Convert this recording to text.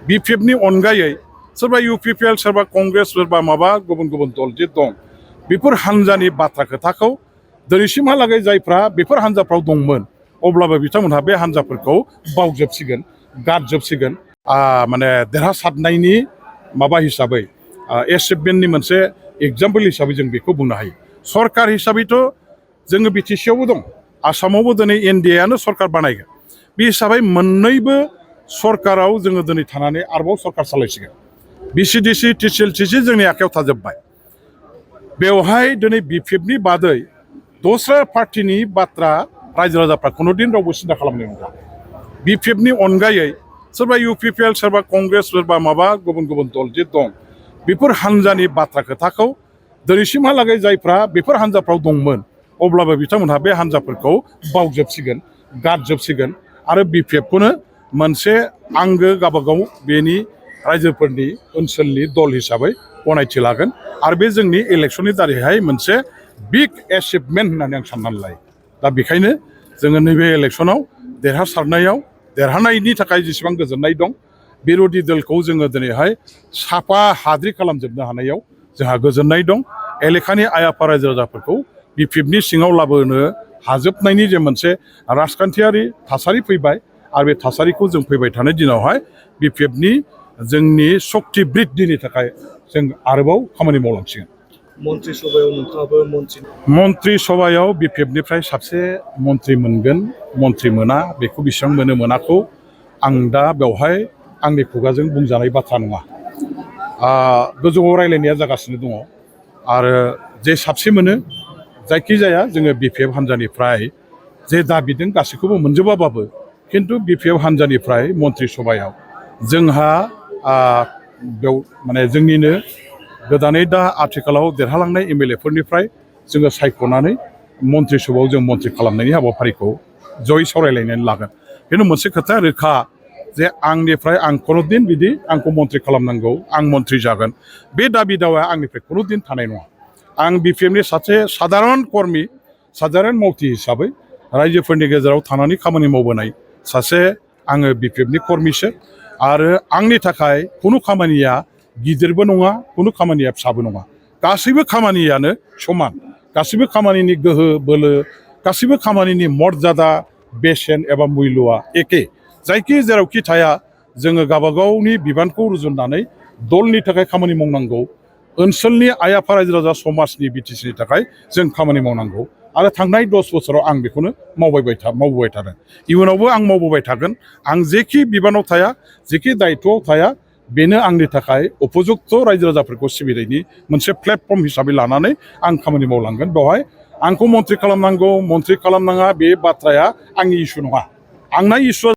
बिपिएफनि अनगायै सोरबा इउपिपिएल सोरबा कंग्रेस सोरबा माबा गुबुन गुबुन दल जे दं बेफोर हान्जानि बाथ्रा खोथाखौ दिनैसिमहालागै जायफ्रा बेफोर हान्जाफ्राव दंमोन अब्लाबो बिथांमोनहा बे हान्जाफोरखौ बावजोबसिगोन गारजोबसिगोन माने देरहासारनायनि माबा हिसाबै एचिभमेन्टनि मोनसे एग्जाम्पल हिसाबै जों बेखौ बुंनो हायो। सरकार हिसाबैथ' जोङो बिटिसिआवबो दं आसामावबो दिनै एनडिएआनो सरकार बानायगोन बे हिसाबै मोननैबो सरकाराव जोङो दिनै थानानै आरोबाव सरकार सालायसिगोन बिसिडिसि टिसिएलटिसि जोंनि आखायाव थाजोब्बाय बेवहाय दिनै बिपिएफनि बादै दस्रा पार्टिनि बाथ्रा रायजो राजाफ्रा खुनुदिन रावबो सिन्था खालामनाय नङा। बिपिएफनि अनगायै सोरबा इउपिपिएल सोरबा कंग्रेस सोरबा माबा गुबुन गुबुन दल जे दं बेफोर हान्जानि बाथ्रा खोथाखौ दिनैसिमहालागै जायफ्रा बेफोर हान्जाफ्राव दंमोन अब्लाबो बिथांमोनहा बे हान्जाफोरखौ बावजोबसिगोन गारजोबसिगोन आरो बिपिएफखौनो मोनसे आंगो गावबागाव बेनि रायजोफोरनि ओनसोलनि दल हिसाबै गनायथि लागोन आरो बे जोंनि इलेक्सननि दारैहाय मोनसे बिग एचिभमेन्ट होननानै आं साननानै लायो। दा बेखायनो जोङो नैबे इलेक्सनाव देरहानायनि थाखाय जेसेबां गोजोननाय दं बिर'धि दलखौ जोङो दिनैहाय साफा हाद्रि खालामजोबनो हानायाव जोंहा गोजोननाय दं। एलेखानि आइ आफा रायजो राजाफोरखौ बिपिएफनि सिङाव लाबोनो हाजोबनायनि जे मोनसे राजखान्थियारि थासारि फैबाय आरो बे थासारिखौ जों फैबाय थानाय दिनावहाय बिपिएफनि जोंनि सक्ति बृद्धिनि थाखाय जों आरोबाव खामानि मावलांसिगोन। मन्त्रि सभायाव बिपिएफनिफ्राय साबसे मन्त्रि मोनगोन मन्त्रि मोना बेखौ बेसेबां मोनो मोनाखौ आं दा बेवहाय आंनि खुगाजों बुंजानाय बाथ्रा नङा। गोजौआव रायलायनाया जागासिनो दङ आरो जे साबसे मोनो जायखिजाया जोङो बिपिएफ हान्जानिफ्राय जे दाबिदों गासैखौबो मोनजोबाबाबो खिन्थु बिपिएफ हान्जानिफ्राय मन्त्रि सभायाव जोंहा बेयाव माने जोंनिनो गोदानै दा आथिखालाव देरहालांनाय एमएलएफोरनिफ्राय जोङो सायख'नानै मन्त्रि सभायाव जों मन्त्रि खालामनायनि हाबाफारिखौ जयै सावरायलायनानै लागोन। खिन्थु मोनसे खोथाया रोखा जे आंनिफ्राय आं खुनुदिन बिदि आंखौ मन्त्रि खालामनांगौ आं मन्त्रि जागोन बे दाबि दावाया आंनिफ्राय खुनुदिन थानाय नङा। आं बिपिएफनि सासे साधारन कर्मि साधारन मावथि हिसाबै रायजोफोरनि गेजेराव थानानै खामानि मावबोनाय सासे आङो बिपिएफनि कर्मिसो आरो आंनि थाखाय खुनु खामानिया गिदिरबो नङा खुनु खामानिया फिसाबो नङा गासैबो खामानियानो समान गासैबो खामानिनि गोहो बोलो गासैबो खामानिनि मर्यादा बेसेन एबा मुल्यआ एखे जायखि जेरावखि थाया जोङो गावबागावनि बिबानखौ रुजुननानै दलनि थाखाय खामानि मावनांगौ ओनसोलनि आइ आफा रायजो राजा समाजनि बिटिसिनि थाखाय जों खामानि मावनांगौ आरो थांनाय 10 बोसोराव आं बेखौनो मावबोबाय थादों इयुनावबो आं मावबोबाय थागोन। आं जेखि बिबानाव थाया जेखि दायित्वआव थाया बेनो आंनि थाखाय उपजुक्त रायजो राजाफोरखौ सिबिनायनि मोनसे प्लेटफर्म हिसाबै लानानै आं खामानि मावलांगोन। बेवहाय आंखौ मन्त्रि खालामनांगौ मन्त्रि खालामनाङा बे बाथ्राया आंनि इस्यु नङा। आंना इस्युआ